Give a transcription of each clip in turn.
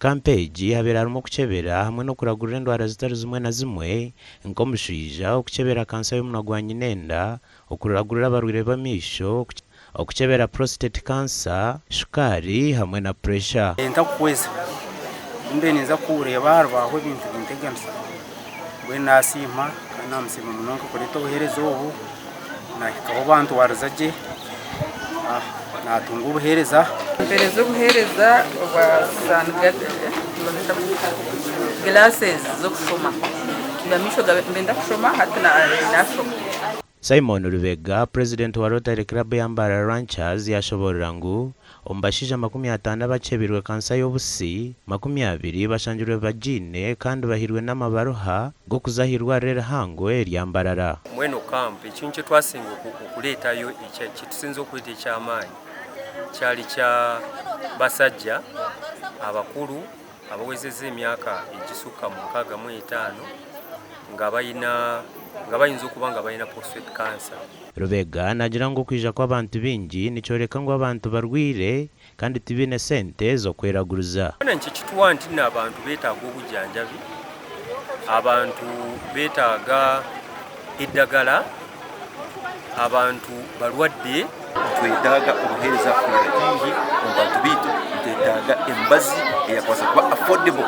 Kampu egi habaire harimu okukyebera hamwe n'okuragurira endwara zitari zimwe na zimwe nk'omushwija, okukyebera kansa y'omunwa gwa nyinenda, okuragurira abarwaire b'amaisho, okukyebera prostate cancer, shukaari hamwe na puresha. Ntakuhweza, obu mbaire ninza kureeba aha rubaaho ebintu binteganisa, mbwenu nasiima kandi namusiima munonga kureeta obuheereza obu, nahikaho bantwariza gye, natunga obuheereza. Mpereza obuheereza obwa glasses z'okushoma, amaisho nibenda kushoma hati nashoma. Simon Lubega, Purezidenti wa Rotary Club ya Mbarara Ranchers yashoboorora ngu omu bashaija 50 abakyebirwe kansa y'obusi, 20 bashangirwe bagiine kandi bahairwe n'amabaruha g'okuza ah'eirwariro erihango erya Mbarara. Mbwenu camp ekintu ekitwasinga okureetayo ekitusinze okureeta eky'amaani kyari kya basajja abakuru abawezeze emyaka egisukka mu 65 nga bayina nga bayinza okuba nga balina prostate cancer. Lubega naagira ngu okwija kw'abantu baingi nikyoreka ngu abantu barwaire kandi tibaine sente z'okweraguriza. Nikituha nti abantu betaaga obujanjabi, abantu betaaga eddagala, abantu balwadde. Nitwetaaga obuheereza kwirira haihi omu bantu baitu, nitwetaaga emibazi eyakubaasa kuba affordable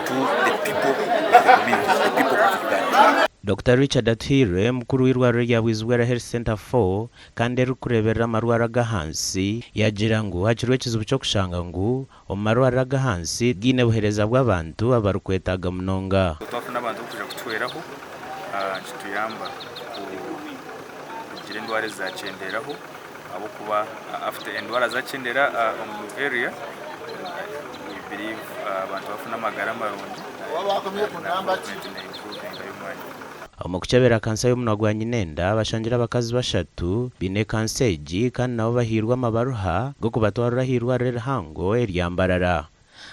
to the people of the community, the people of Uganda. Dokita Richard Atuhairwe, mukuru w'eirwariro rya Bwizibwera Health Centre 4 kandi erikureeberera amarwariro ag'ahansi, yaagira ngu hakiriho ekizibu ky'okushanga ngu omu marwariro ag'ahansi gaine buheereza bw'abantu abarikwetaaga munonga. Twafuna abantu ab'okwija kutuhweraho nikituyamba kugira endwara ezakyenderaho ahabw'okuba after endwara zakyendera omu area we believe abantu bafuna amagara marungi na development ne improvinga y'omwanya. Omu kukyebera kansa y'omunwa gwa nyinenda, bashangire abakazi bashatu baine kansa egi kandi nabo bahairwe amabaruha g'okubatwarira ah'eirwariro erihango erya Mbarara.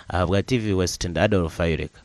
Ahabwa TV West ndi Adolf Ayoleka.